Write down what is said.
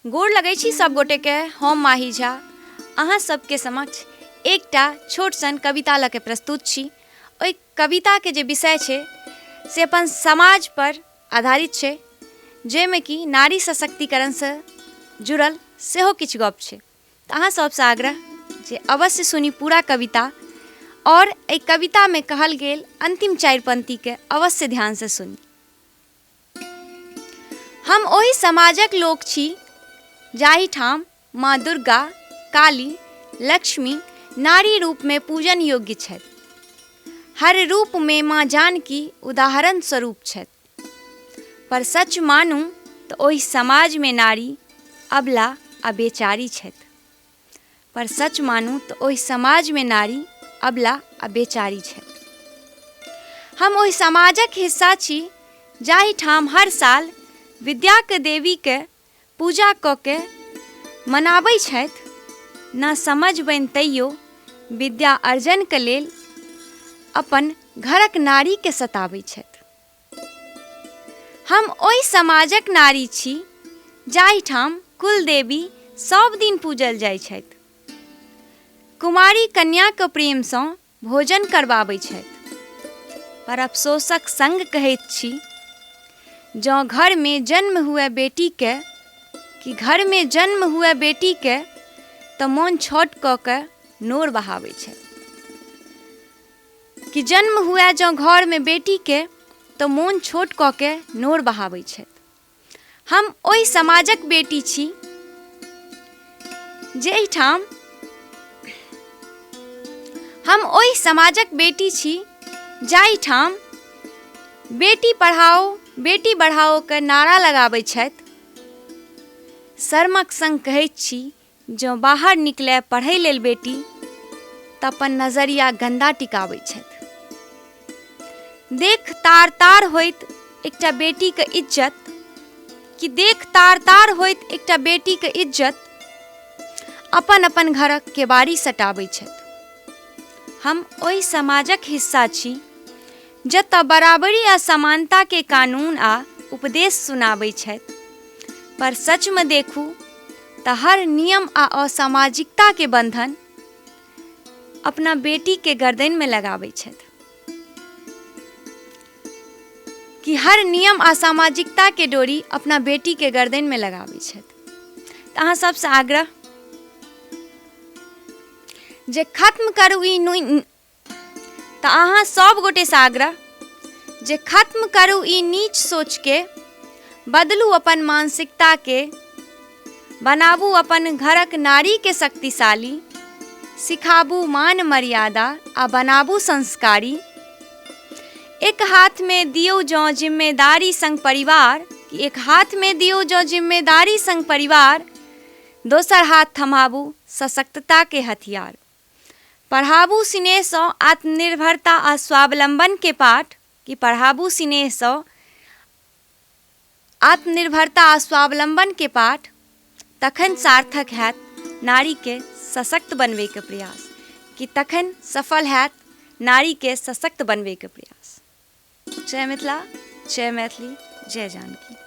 गोर लगै छी सब गोटेके। हम माही झा अहाँ सबके समक्ष एकटा छोट सन कविता लऽ के प्रस्तुत छी। ओहि कविताके जे विषय छै से अपन समाजपर आधारित छै, जाहिमे कि नारी सशक्तिकरणसँ जुड़ल सेहो किछु गप छै। तऽ अहाँ सबसँ आग्रह जे अवश्य सुनी पूरा कविता आओर एहि कवितामे कहल गेल अन्तिम चारि पंक्तिके अवश्य ध्यानसँ सुनी। हम ओहि समाजक लोक छी जाहिठाम माँ दुर्गा, काली, लक्ष्मी नारी रूपमे पूजन योग्य छथि। हर रूपमे माँ जानकी उदाहरण स्वरूप छथि। पर सच मानू तऽ ओहि समाजमे नारी अबला आ बेचारी छथि। पर सच मानू तऽ ओहि समाजमे नारी अबला आ बेचारी छथि। हम ओहि समाजक हिस्सा छी जाहिठाम हर साल विद्याक देवीके पूजा कऽ के मनाबै छथि, न समझ बनि तैयो विद्या अर्जनके लेल अपन घरक नारीके सताबै छथि। हम ओहि समाजक नारी छी जाहिठाम कुलदेवी सभ दिन पूजल जाइत छथि। कुमारी कन्याक प्रेमसँ भोजन करबाबै छथि। पर अफसोसक संग कहैत छी जँ घरमे जन्म हुए बेटीके कि घरमे जन्म हुए बेटीके तऽ मोन छोट कऽ के नोर बहाबै छथि। कि जन्म हुए जँ घरमे बेटीके तऽ मोन छोट कऽ के नोर बहाबै छथि। हम ओहि समाजक बेटी छी जाहिठाम हम ओहि समाजक बेटी छी जाहिठाम बेटी पढ़ाओ बेटी बढ़ाओके नारा लगाबै छथि। शर्मक सङ्ग कहैत छी जँ बाहर निकलय पढ़य लेल बेटी तऽ अपन नजरिया गन्दा टिकाबै छथि। देख तार तार होइत एकटा बेटीके इज्जत कि देख तार तार होइत एकटा बेटीके इज्जत अपन अपन घरक केबाड़ी सटाबै छथि। हम ओहि समाजक हिस्सा छी जतय बराबरी आ समानताके कानून आ उपदेश सुनाबै छथि, पर सचमे देखू तऽ हर नियम आ असामाजिकताके बन्धन अपना बेटीके गर्दनिमे लगाबै छथि। कि हर नियम आ सामाजिकताके डोरी अपना बेटीके गर्दनिमे लगाबै छथि। तऽ अहाँ सबसँ आग्रह जे खत्म करू ई तऽ अहाँ सभ गोटेसँ आग्रह जे खत्म करू ई नीच सोचके, बदलू अपन मानसिकताके, बनाबू अपन घरक नारीके शक्तिशाली, सिखाबू मान मर्यादा आ बनाबू संस्कारी। एक हाथमे दियौ जँ जिम्मेदारी सङ्ग परिवार, कि एक हाथमे दियौ जँ जिम्मेदारी सङ्ग परिवार, दोसर हाथ थम्हाबू सशक्तताके हथियार। पढ़ाबू सिनेहसँ आत्मनिर्भरता आ स्वावलम्बनके पाठ, कि पढ़ाबू सिनेहसँ आत्मनिर्भरता आ स्वावलम्बनके पाठ, तखन सार्थक हैत नारीके सशक्त बनबैके प्रयास, कि तखन सफल हैत नारीके सशक्त बनबैके प्रयास। जय मिथिला, जय मैथिली, जय जानकी।